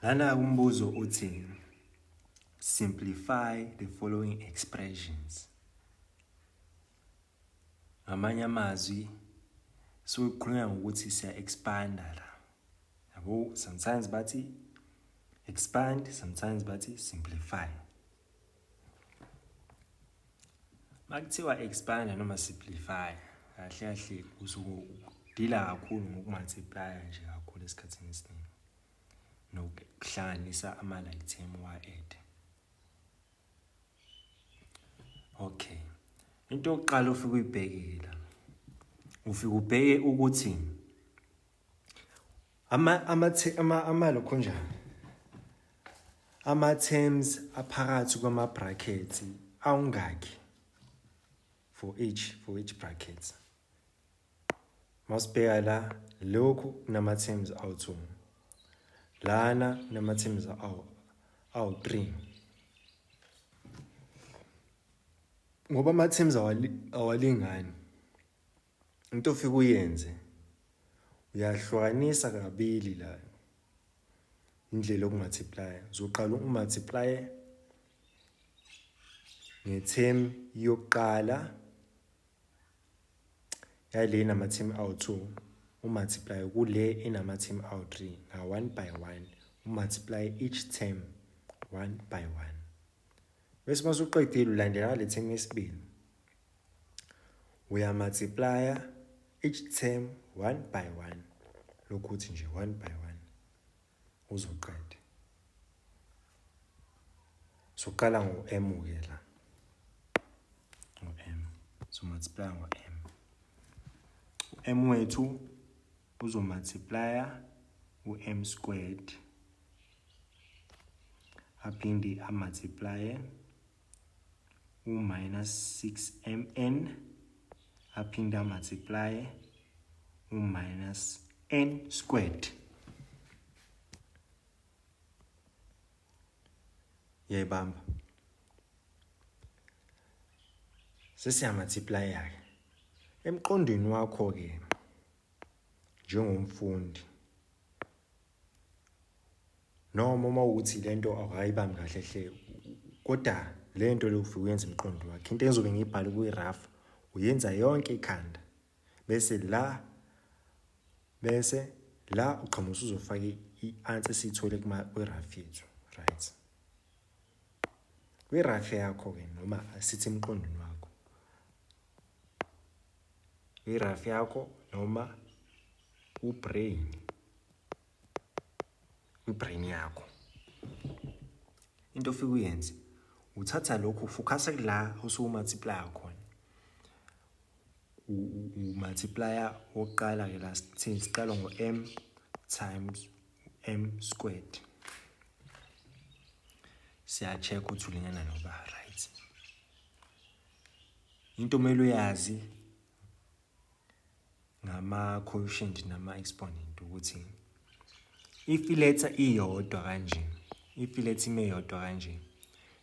Lana umbuzo uthi simplify the following expressions. Ngamanye amazwi sukukhulunywa ngokuthi siya expanda la. Yabo sometimes bathi expand, sometimes bathi simplify. Makuthiwa expand noma simplify, kahle kahle usuke udila kakhulu ngokumultiplya nje kakhulu esikhathini esiningi nokuhlanganisa ama-like term wa-add. Okay. Into yokuqala ofike uyibheke la. Ufike ubheke ukuthi ama ama ama ama lokho njani. Ama terms aphakathi kwama brackets awungaki for each brackets. Masibheka la lokhu kunama terms awu2. Lana kunama terms awu3. Ngoba ama terms awalingani. Into ofika uyenze uyahlukanisa kabili la indlela yokumultiply. Uzoqala umultiply nge-term yokuqala yale inama-term awu-2, umultiply kule inama-term awu-3 nga-1 by 1, umultiply each term 1 by 1. Bese masuqedile ulandela ngale term yesibili, uyamultiplya each term 1 by 1, lokhu uthi nje 1 by 1 uzoqeda. Soqala ngo-m ke la, ngo-m, so multiply ngo-m. U-m wethu uzomultiplya u-m squared, aphinde amultiplye u-minus 6mn, aphinde amultiplye u-minus n squared. Yayibamba. Sesiyamultiplya ke. Emqondweni wakho ke njengomfundi, noma uma ukuthi lento awukayibambi kahle hle, kodwa lento le ufike uyenza emqondo wakhe, into engizobe ngiyibhala kwi-rough uyenza yonke ikhanda, bese la uqhamuka usuzofaka i-answer esiyithole kwi-rough yethu, right? Kwi-rough yakho ke, noma sithi emqondweni wakho, kwi-rough yakho noma ubrain, kwi-brain yakho, into ofike uyenze uthatha lokhu, ufocusa kula osukumultiplya khona. Umultiplya wokuqala ke la, sithini? Siqala ngo-m times m squared, siya-check ukuthi ulingana noba, right? Into omele uyazi ngama-quotient nama-exponent ukuthi if iletha iyodwa kanje, if iletha ime yodwa kanje,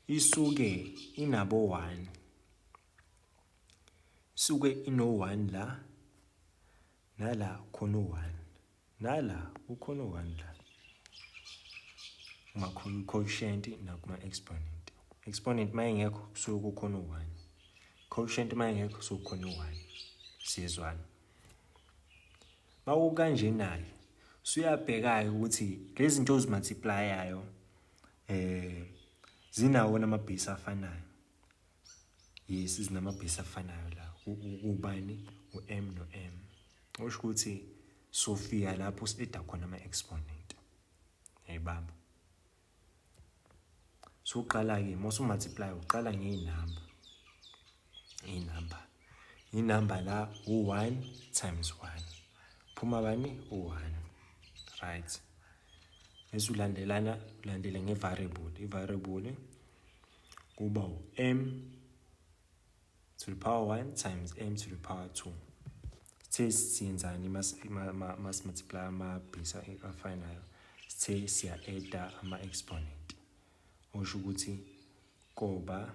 isuke inabo 1, isuke ino-1 la, nala khona u-1, nala kukhona u-1 la, kuma-quotient nakuma-exponent. Exponent uma ingekho kusuke kukhona u-1, quotient uma ingekho kusuke kukhona u-1. Siyezwana? Mawukanjena-ke usuyabheka-ke ukuthi lezi zinto ozimultiplyayo zinawo nama-base afanayo. Yes, zinama-base afanayo la, ubani? U-m no-m. Okusho ukuthi sofika lapho si-adda khona ama-exponent, yayibamba. Suqala-ke uma usumultiply, uqala ngey'namba, iy'namba, inamba la u-1 times 1 phuma bani? U-1, right? Bese ulandelana, ulandele nge-variable. I-variable kuba u-m to the power 1 times m to the power 2. Sithe siyenzani mas multiply ama-base afanayo? Sithe siya-adda ama-exponent, osho ukuthi koba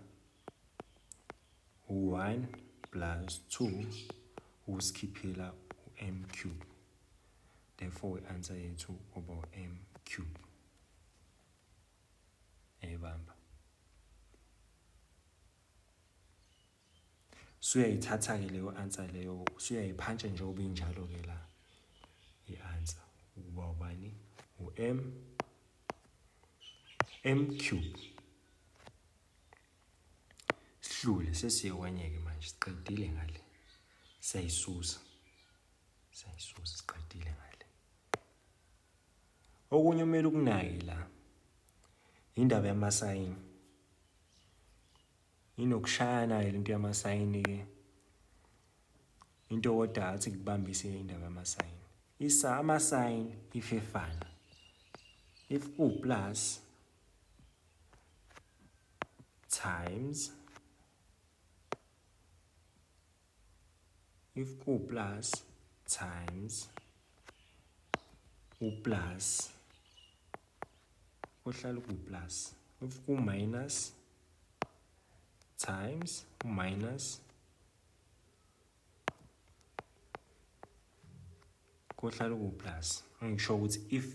u-1 plus 2 ukusikhiphela u-m cube. Therefore i-answer yethu kuba u-m cube. Yayibamba. Suyayithatha-ke leyo answer leyo, usuyayiphantsha njengoba injalo-ke la i-answer. Ukuba ubani? U-M M cube. Sihlule sesiye kwenye-ke manje, siqedile ngale. Siyayisusa. Siyayisusa siqedile ngale. Okunye kumele ukunake la indaba yamasayini. Inokushayana-ke lento yamasayini-ke. Into kodwa athi kubambise indaba yamasayini. Isa amasayini if efana. If u plus times if ku plus times u plus kohlala ku plus if ku minus times u minus kohlala ku plus ngisho ukuthi if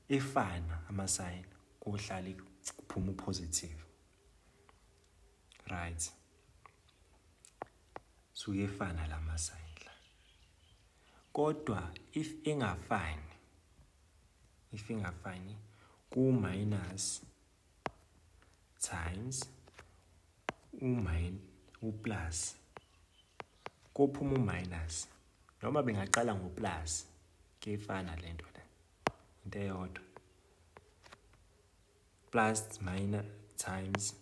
efana ama sign kohlala kuphuma u positive right suke efana lama sign la kodwa if engafani if engafani ku minus times u min u plus kophuma u minus noma bengaqala ngo plus kuyefana lento le into eyodwa plus minus times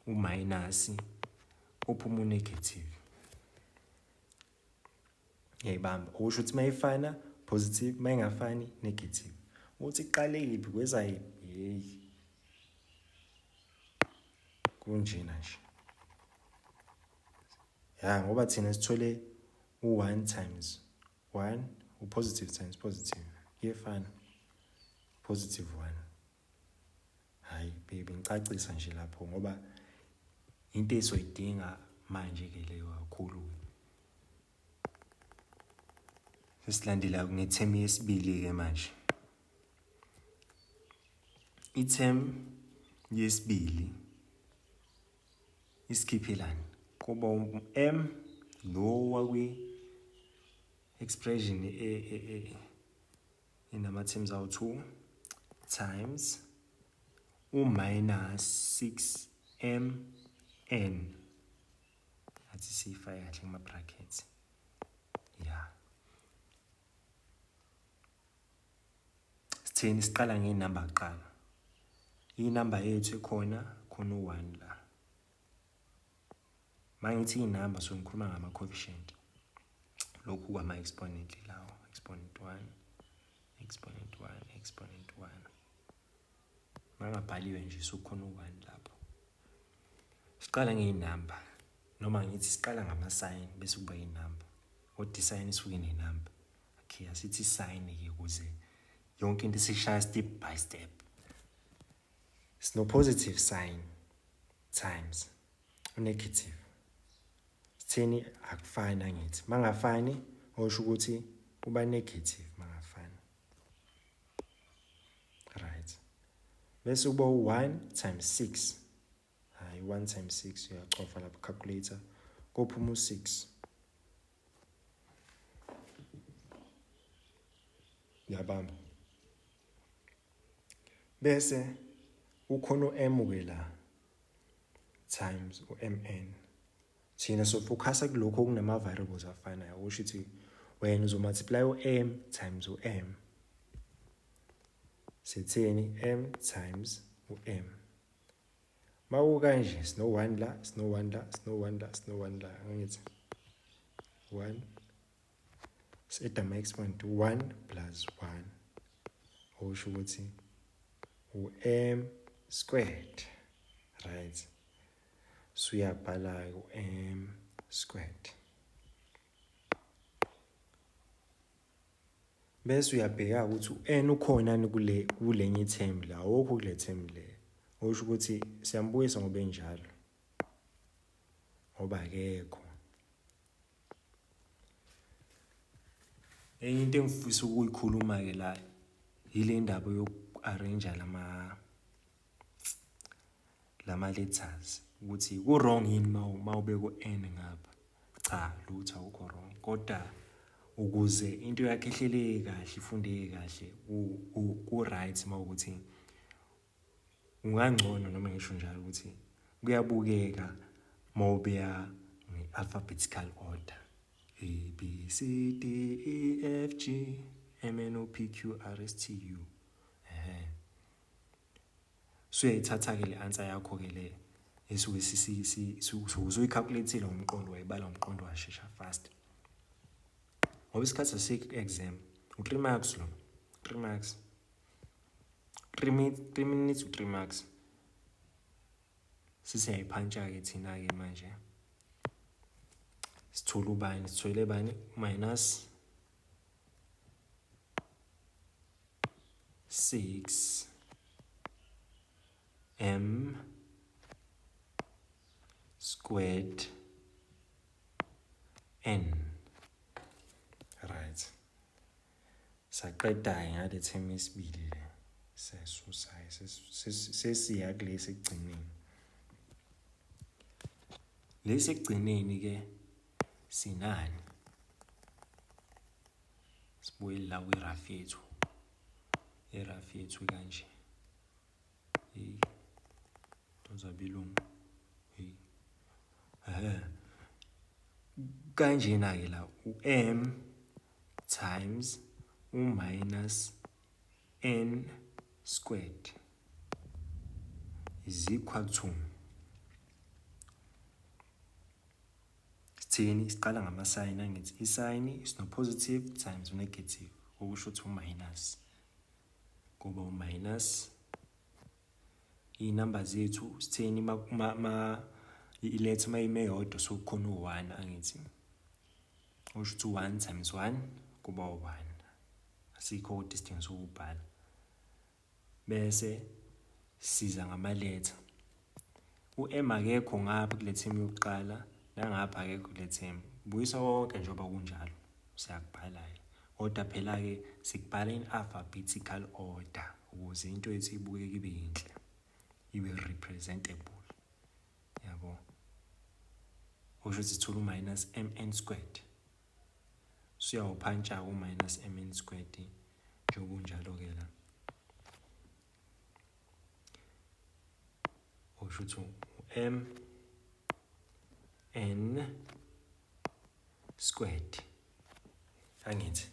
uminus uphuma unegative ngiyayibamba okusho ukuthi mayifana positive mayingafani negative ukuthi iqale yiphi kweza yiphi hey kunjena nje ya ngoba thina sithole u-1 times 1 u-positive times positive kuyefana positive 1 Hayi baby ngicacisa nje lapho ngoba into esoyidinga manje ke leyo kakhulu. Sesilandela ngethemu yesibili ke manje. Ithemu yesibili isikhiphelani kuba M lo wakwi expression e, e, e inama-terms awu-2 times u-minus 6 m n athi siyifake kahle kuma-brackets ya sitheni siqala ngenamba kuqala inamba yethu ekhona khona u-1 la mangithi inamba so ngikhuluma ngama-coefficient lokhu kwama-exponent lawo exponent 1 exponent 1 exponent 1 mangabhaliwe nje sukhona u-1 lapho siqala ngeyinamba noma ngithi siqala ngama-sign bese kuba yinamba kodwa isayini isuke nenamba okay asithi isayini-ke ukuze yonke into sishaya step by step sino-positive sign times unegative sitheni akufani angithi mangafani osho ukuthi uba negative mangafani right bese uba u-1 times 6 hayi 1 times 6 uyacofa lapho calculator kophuma u-6 uyabamba bese ukhona u-m ke la times u-mn thina sofocusa kulokho okunama-variables afanayo okusho ukuthi wena uzomultiply u-m times u-m sitheni m times u-m mawukanje sino-1 la sino-1 la sino-1 la sino-1 la angithi 1 si-add ama-exponent 1 plus 1 okusho ukuthi u-m squared right suyabhala u-m squared bese uyabheka ukuthi u-n ukhona kule kulenye ithemu la awukho kule themu le okusho ukuthi siyambuyisa ngoba enjalo ngoba akekho Enye into engifisa ukuyikhuluma-ke la yile ndaba yoku-arrange lama lama letters ukuthi ku wrong yini mawubeka u-n ngapha. Cha, lutho akukho wrong, kodwa ukuze into yakhe ihleleke kahle, ifundeke kahle, ku right mawukuthi ungangcono, noma ngisho njalo ukuthi kuyabukeka mawubeya nge-alphabetical order. A B C D E F G M N O P Q R S T U. Ehhe, suyayithatha-ke le answer yakho-ke le esuke usuyi-calculate-ile ngomqondo, wayibala ngomqondo, washesha fast, ngoba isikhathi asikho ku-exam. U-3 marks lo, 3 marks, 3 minutes, u-3 marks. Sisiyayiphantsha-ke thina-ke manje, sithola ubani? Sithole bani? Minus 6 m squared n. Right, saqeda-ke ngale term yesibili le, siyasusa, sesiya kulesi ekugcineni. Lesi ekugcineni ke sinani? Sibuyele la kwi-rough yethu, i-rough yethu kanje. Hey, tozabelungu, hey, eh kanjena ke la, u-m times u-minus n squared is equal to, sithini? Siqala ngamasayini, angithi? Isayini is no positive times negative, okusho ukuthi u-minus, kuba u-minus. Iy'namba zethu sitheni? Ma iletha uma ime yodwa, so kukhona u-1, angithi? Okusho ukuthi u-1 times 1 kuba u-1, asikho kodwa isidingo sokubhala. Bese siza ngamaletha. U-m akekho ngapha kule term yokuqala, nangapha akekho kule term. Buyisa konke njengoba kunjalo, siyakubhala-ke, kodwa phela-ke sikubhala in alphabetical order ukuze into yethu ibukeke, ibe yinhle, ibe representable, yabo. Kusho ukuthi sithola u-minus mn squared. Suyawuphantsha u-minus mn squared njengoba unjalo-ke la. Kusho ukuthi u-m n squared, angithi?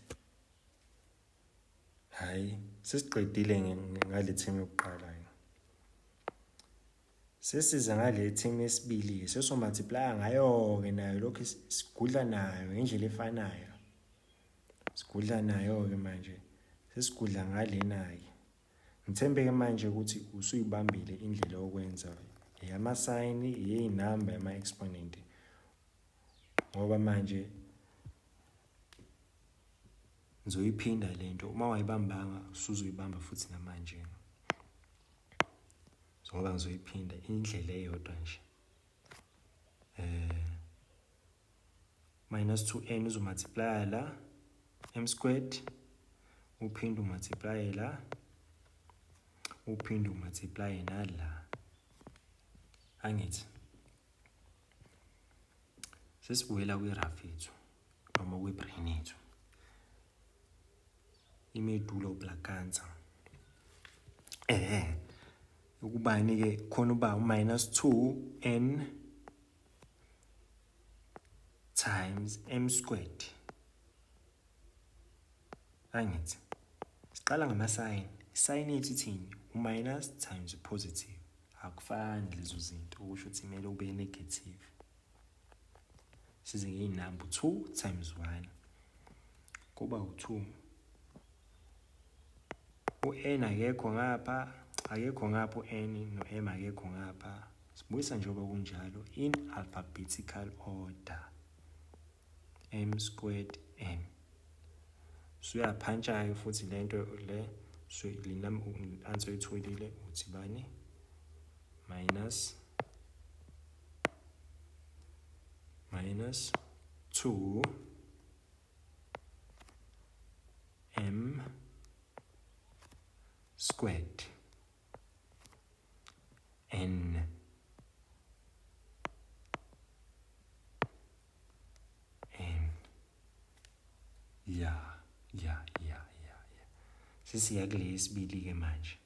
Hayi, sesiqedile ngale term yokuqala. Sesiza ngale term yesibili, seso-multiply ngayo-ke nayo, lokhu sigudla nayo ngendlela efanayo, sigudla nayo-ke manje, sesigudla ngalena-ke. Ngithembe-ke manje ukuthi usuyibambile indlela yokwenza eyamasayini, eyey'namba, yama-exponent, ngoba manje ngizoyiphinda lento. Uma wayibambanga, usuzoyibamba futhi namanje, ngoba ngizoyiphinda indlela eyodwa nje. Minus 2n, uzomultiply la m squared, uphinde umultiply la, uphinde umultiply nala, angithi? Sesibuyela kwi-rough yethu noma kwi-brain yethu, i-medulla oblongata. Ukubani ke khona? Uba minus 2 n times m squared, angithi? Siqala ngamasayini. Isayini yethu ithini? U-minus times positive, akufani lezo zinto, okusho ukuthi kumele ube negative. Size ngey'namba, 2 times 1 kuba u-2. U-n akekho ngapha, akekho ngapha u-n, no-m akekho ngapha. Sibuyisa njengoba kunjalo in alphabetical order, m squared n. Suyaphantsha-ke futhi lento le, answer oyitholile uthi bani? Minus 2 m squared n. Sesiya kule yesibili ke manje.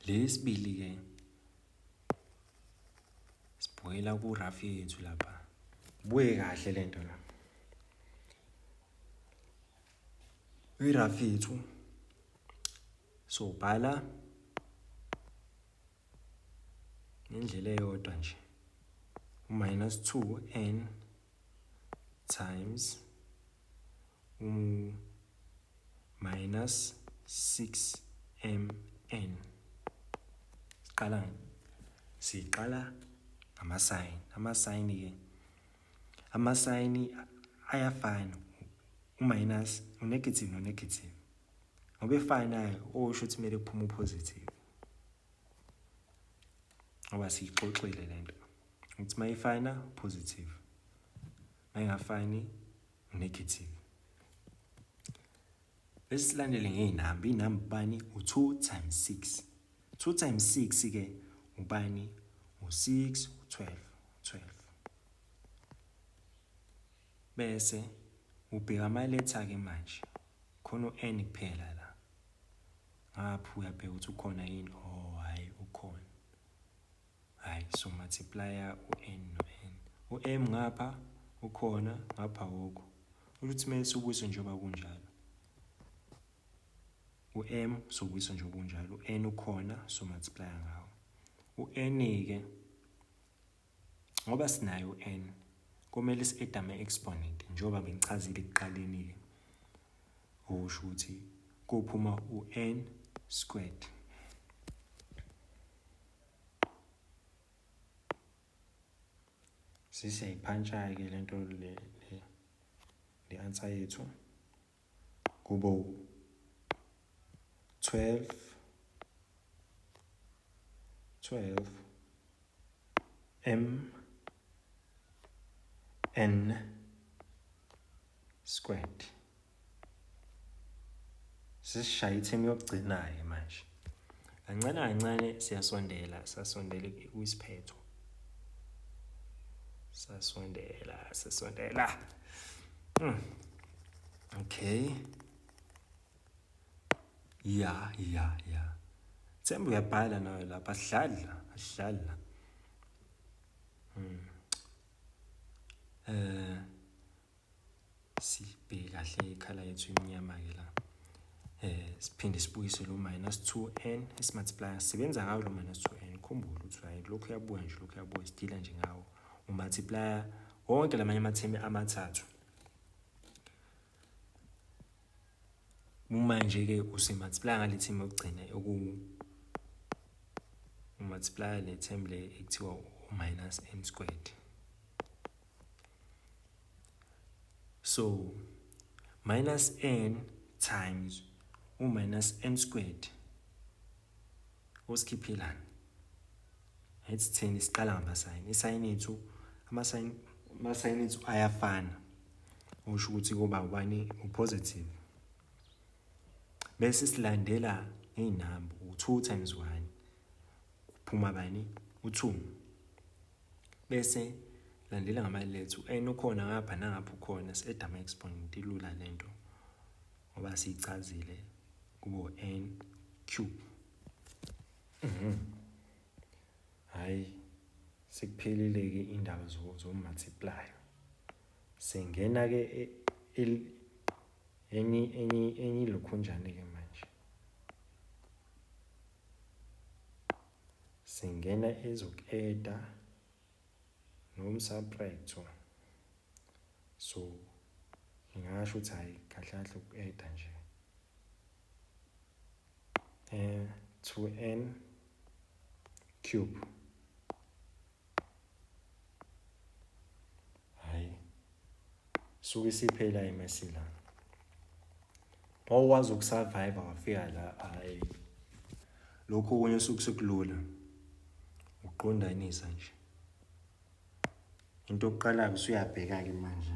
Le yesibili ke sibuyela ku-rough yethu lapha. Buye kahle lento la. I-rough yethu so bhala ngendlela eyodwa nje u-minus 2 n times u-minus 6 mn. Siqala siqala ngamasayini. Amasayini ke, amasayini ayafana, u-minus u-negative no-negative, ngoba efanayo osho ukuthi kumele kuphume u-positive, ngoba siyixoxile lento ukuthi mayifana positive, mayingafani negative. Bese silandele ngey'namba. Iy'namba ubani? U-2 times 6. 2 times 6 ke ubani? U-6, u-12, 12. Bese ubheka amaletha ke manje, khona u-n kuphela la. Ngapha uyabheka ukuthi ukhona yini. Oh hayi, ukhona. Hayi, so multiplier u-n no-n. U-m ngapha ukhona, ngapha awukho. Ukuthi kumele siwubuyise njengoba kunjalo. U-m siwubuyisa njengoba kunjalo, u-n ukhona, so multiplier ngawo. U-n ke ngoba sinayo u-n, kumele si-add ama-exponent njengoba bengichazile ekuqaleni ke. Okusho ukuthi kuphuma u-n squared. Sisiyayiphantsha ke lento le le answer yethu kubo 12 12 m n squared. Sesishaya ithemu yokugcina-ke manje. Kancane kancane siyasondela, sasondela kwisiphetho. Sasondela, sasondela. Okay. Ya, ya, ya. Themba uyabhala nawe lapha, asidlali la, asidlali la. Sibheke kahle ikhala yethu imnyama ke la. Siphinde sibuyise lo minus 2n esimultiplya, sisebenza ngawo lo minus 2n. Khumbula ukuthi hayi lokhu uyabuya nje, lokhu uyabuya, sidila nje ngawo. Umultiplya wonke lamanye amathemi amathathu. Manje ke usimultiplya ngale term yokugcina oku umultiplya le term le ekuthiwa minus n squared. So minus n times u minus n squared usikhiphelani? Ethi thina siqala ngamasayini, isayini yethu, amasayini, amasayini ethu ayafana, usho ukuthi kuba ubani? U-positive. Bese silandela ngey'namba, u-2 times 1 kuphuma bani? U-2. Bese landela ngamaletha, u-n ukhona ngapha nangapha ukhona, si-add ama-exponent. Ilula lento ngoba siyichazile, kubo n cube. Hayi, sekuphelile ke indaba zo-multiply. Sengena ke enye enye enye ilokhunjani ke manje. Singena ezoku-eda nomsubtracto. So ngingasho ukuthi hayi kahle kahle uku-eda nje. 2n cube. Hayi, suke siphela imesi la. Wawukwazi ukusurvive wafika la, hayi lokhu okunye suke sekulula, uqondanisa nje. Into yokuqala-ke usuyabheka-ke manje,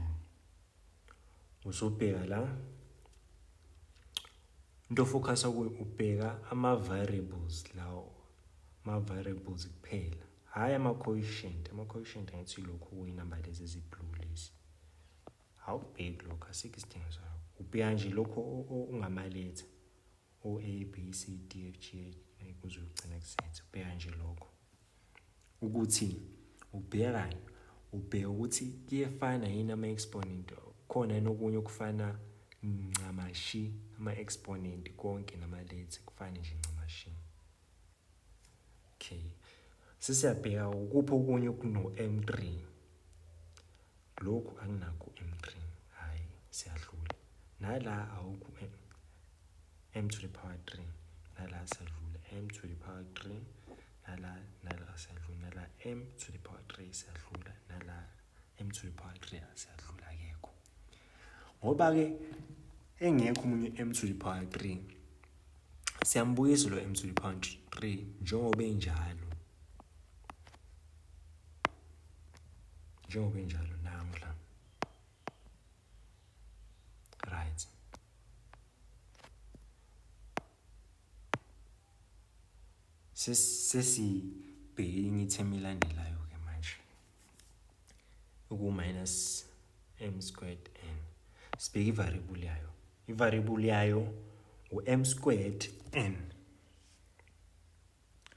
usubheka la into ofocus kuyo, ubheka ama-variables lawo, ama-variables kuphela, hhayi ama-coefficient. Ama-coefficient angithi lokhu kuyinamba lezi ezi-blue lezi, awubheki lokho, asikho isidingo sakho. Ubheka nje lokho ongamaletha o A B C D F G H kuze ugcina ku Z. Ubheka nje lokho ukuthi ubhekani, ubheka ukuthi kuyefana yini ama-exponent, khona yini okunye okufana ncamashi ama-exponent konke nama-letter kufane nje ncamashi. Okay, sesiyabheka ukuphi okunye okuno-M3. Lokhu anginakho M3, hhayi siyadlula. Nala awukho M, M to the power 3, nala siyadlula M to the power 3, nala nala siyadlula, nala M to the power 3 siyadlula, nala M to the power 3 siyadlula, akekho. Ngoba-ke engekho omunye M to the power 3, siyambuyisa lo M to the power 3 njengoba enjalo, njengoba enjalo namhla. Right, sesibheke enye ithemu elandelayo-ke manje, uku-minus m squared n. Sibheke i-variable yayo, i-variable yayo u-m squared n.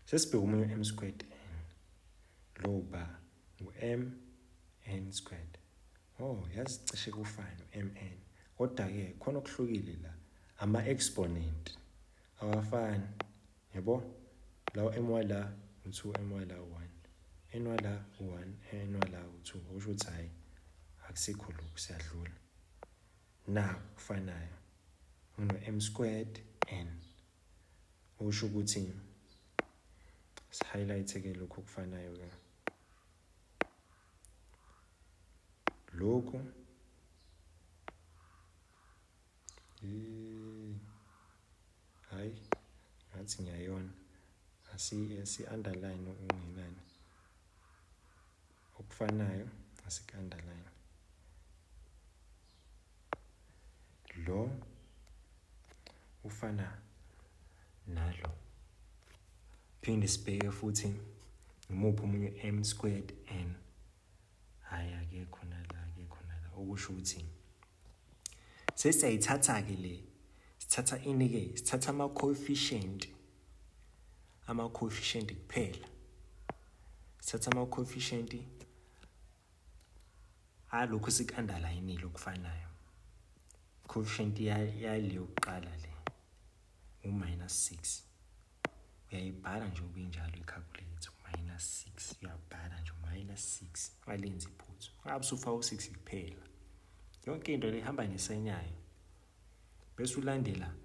Sesibheke omunye u-m squared n, lo ba u-m n squared. Oh, yazi cishe kufane u-m n, kodwa-ke khona okuhlukile la, ama-exponent awafani, yabo. Lawo m wala u-2, m wala u-1, n wala u-1, n wala u-2, okusho ukuthi hhayi akusikho lokhu, siyadlula. Naku kufanayo uno-m squared n, okusho ukuthi si-highlight-ke lokhu okufanayo-ke lokhu. Hayi, ngathi ngiyayona, asi underline okungenani okufanayo, asik-underline lo ufana nalo. Phinde sibheke futhi imuphi omunye m squared n. Hhayi, akekho nala, akekho nala, okusho ukuthi sesiyayithatha-ke le. Sithatha ini-ke? Sithatha ama-coefficient, ama-coefficient kuphela. Sithatha ama-coefficient alokhu siku-underline-ile okufanayo. Coefficient yale yokuqala le u-minus 6, uyayibhala nje ubinjalo i-calculator, minus 6, uyabhala nje minus 6, ungalenzi iphutha, ungabe usufaka u-6 kuphela. Yonke into le ihamba nesayini yayo. Bese ulandela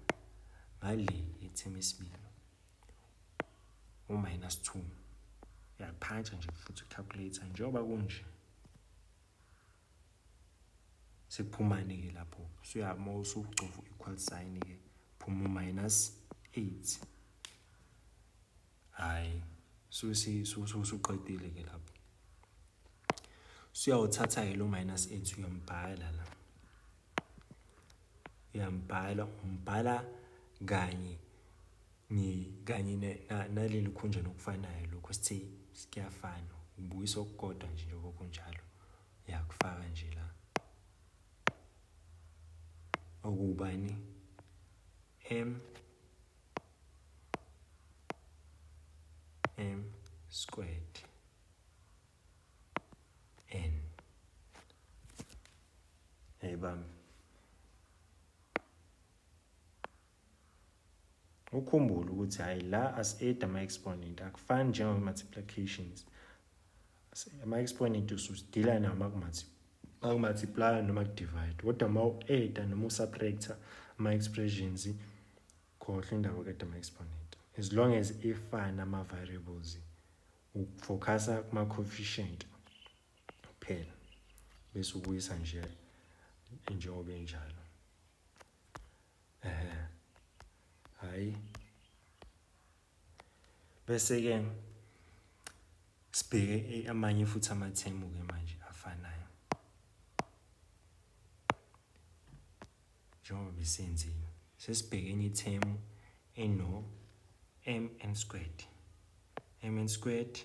ngale yethemu esibili u-minus 2, uyaphantsha nje futhi i-calculator njengoba kunje. Sekuphumani-ke lapho, usuyama usucofa u-equal sign-ke, phuma u-minus 8. Hhayi, suqedile-ke lapho. Usuyawuthatha-ke lo minus 8, uyambhala la, uyambhala, umbhala kanye kanye naleli khunjana okufanayo lokho sithe kuyafana, ubuyisa okukodwa nje njengoba kunjalo, uyakufaka nje la okubani m m squared n. Hey bami, ukhumbule ukuthi hayi la asi-add ama-exponent, akufani njengama-multiplications. Ama-exponent ususidila nawo maku-multiply noma ku-divide, kodwa uma u-add noma u-subtracta ama-expressions, khohlwa indaba yoku-add ama-exponent. As long as ifana ama-variables, ufocusa kuma-coefficient kuphela, bese ubuyisa nje njengoba enjalo. Hayi, bese-ke sibheke amanye futhi amathemu-ke manje afanayo njengoba besenzile. Sesibheke enye ithemu eno m n squared, m n squared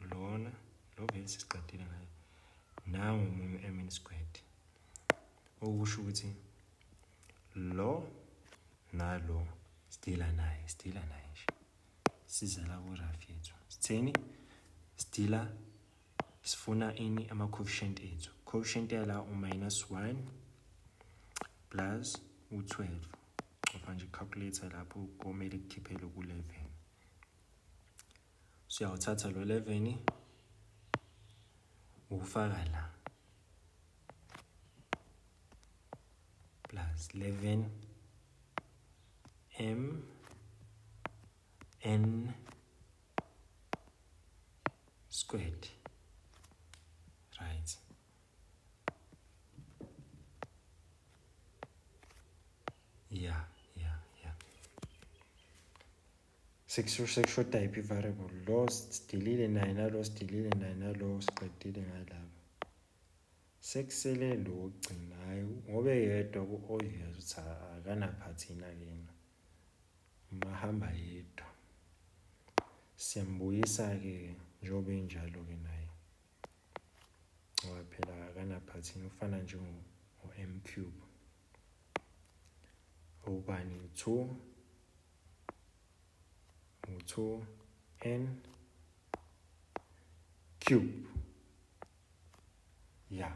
lona lo vele sesiqedile ngayo. Nangu omunye m n squared, okusho ukuthi Lo nalo sidila naye, sidila naye nje. Siza la ku-rough yethu. Sitheni? Sidila sifuna ini ama-coefficient ethu. Coefficient yala u-minus 1 plus u-12. Cofa nje calculator lapho komele kukhiphele ku-11. Siyawuthatha lo 11 uwufaka la plus 11 m n squared, right? Yeah. Sekushoda yiphi i-variable? Lo sidilile naye, nalo sidilile naye, nalo siqedile ngalaba. Sekusele lo wokugcina, hhayi ngoba eyedwa ku-obvious ukuthi akanaphathina kena. Uma hamba yedwa. Siyambuyisa-ke njengoba enjalo-ke naye. Ngoba phela akanaphathina ufana nje ngo-M cube. Ubani 2 u-2 n cube. Yeah.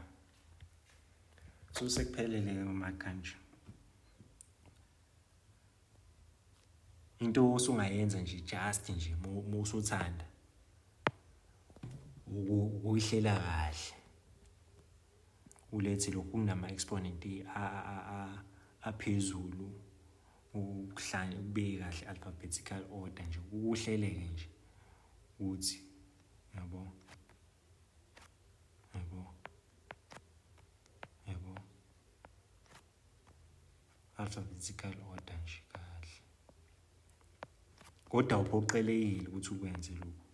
So sekuphelele uma kanje. Into osungayenza nje just nje musuthanda ukuyihlela kahle. Ulethe lokhu kunama exponent aphezulu ukuhlanye ukubeke kahle alphabetical order nje ukuhleleke nje ukuthi yabo yabo yabo alphabetical order nje kahle, kodwa uphoqelekile ukuthi ukwenze lokhu,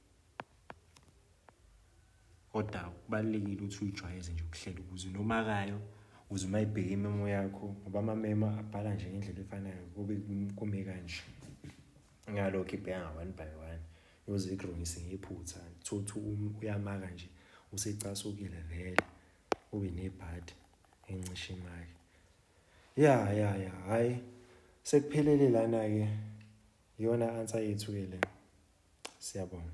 kodwa kubalulekile ukuthi uyijwayeze nje ukuhlela ukuze nomakayo ukuze uma ibheka imemo yakho, ngoba amamemo abhala nje ngendlela efanayo kube kume kanje, ngalokho ibheka nga-one by one yoze ikurongise ngephutha thuthu uyamaka nje usecasukile vele ube nebhadi encisha imali. Ya ya ya, hhayi sekuphelele lana-ke, iyona answer yethu-ke le. Siyabonga.